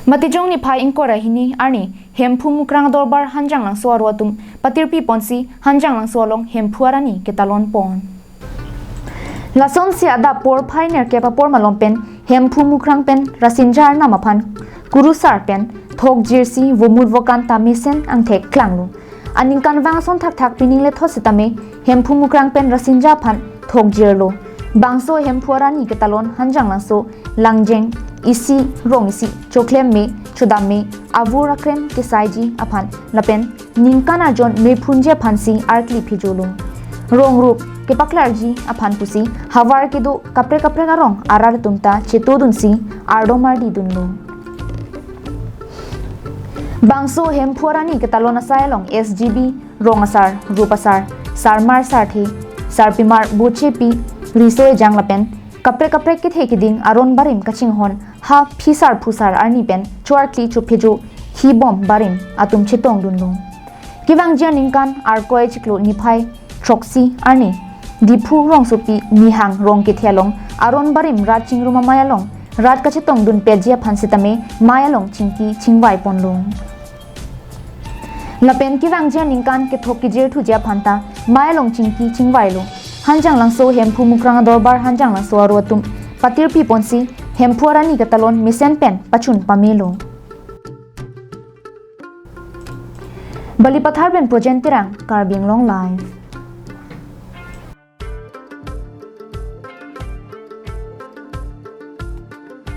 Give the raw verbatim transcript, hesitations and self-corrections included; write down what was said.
Matijong niphai ingkoi ra hini arni Hemphu Mukrang Dorbar Hanjanglangso aro atum patirpi ponsi Hanjanglangso along Hemphu arani ketalon pon. Lasonsi adap porphai nerkep apor malom pen Hemphu Mukrang pen Rasinja arnam aphan kurusar pen thokjirsi vomut vokan ta mesen angthek klanglo. Aningkanvang ason thakthak pining lethot sitame Hemphu Mukrang pen Rasinja aphan thokjirlo. Bangso Hemphu arani ketalon Hanjanglangso langjeng isi, rong isi, choklem me, chodam me, avur akrem kesaiji aphan lapen ningkan arjon mephunji aphansi arkli phijolo. Rong rup kepaklarji aphan pusi havar kedo kaprek kaprek arong arat atum ta chetodunsi ardom ardi dunlo. Bangso Hemphu arani ketalon asai along S G B rong asar, rup asar, sarmar sarthe, sarpimar bochepi, riso ejang lapen kaprek kaprek kethe keding aron barim kachinghon ha phisar phusar arni pen choarkli chophejo hibom barim atum chetongdunlo. Kevangji aningkan Arkoi chiklo niphai throksi arni Diphu rongsopi Mihang rong kethe along aron barim rat chingrum amei along rat kachetongdun petji aphan sitame mei along chingki chingvai ponlo. Lapen kevangji aningkan kethok kejir thuji aphan ta mei along chingki chingvailo. Hanjanglangso Hemphu Mukrang Dorbar Hanjanglangso aro atum patirpi ponsi Hemphu arani ketalon mesen pen pachun pamelo. Balipathar pen Projen Terang, Karbi Anglong Live.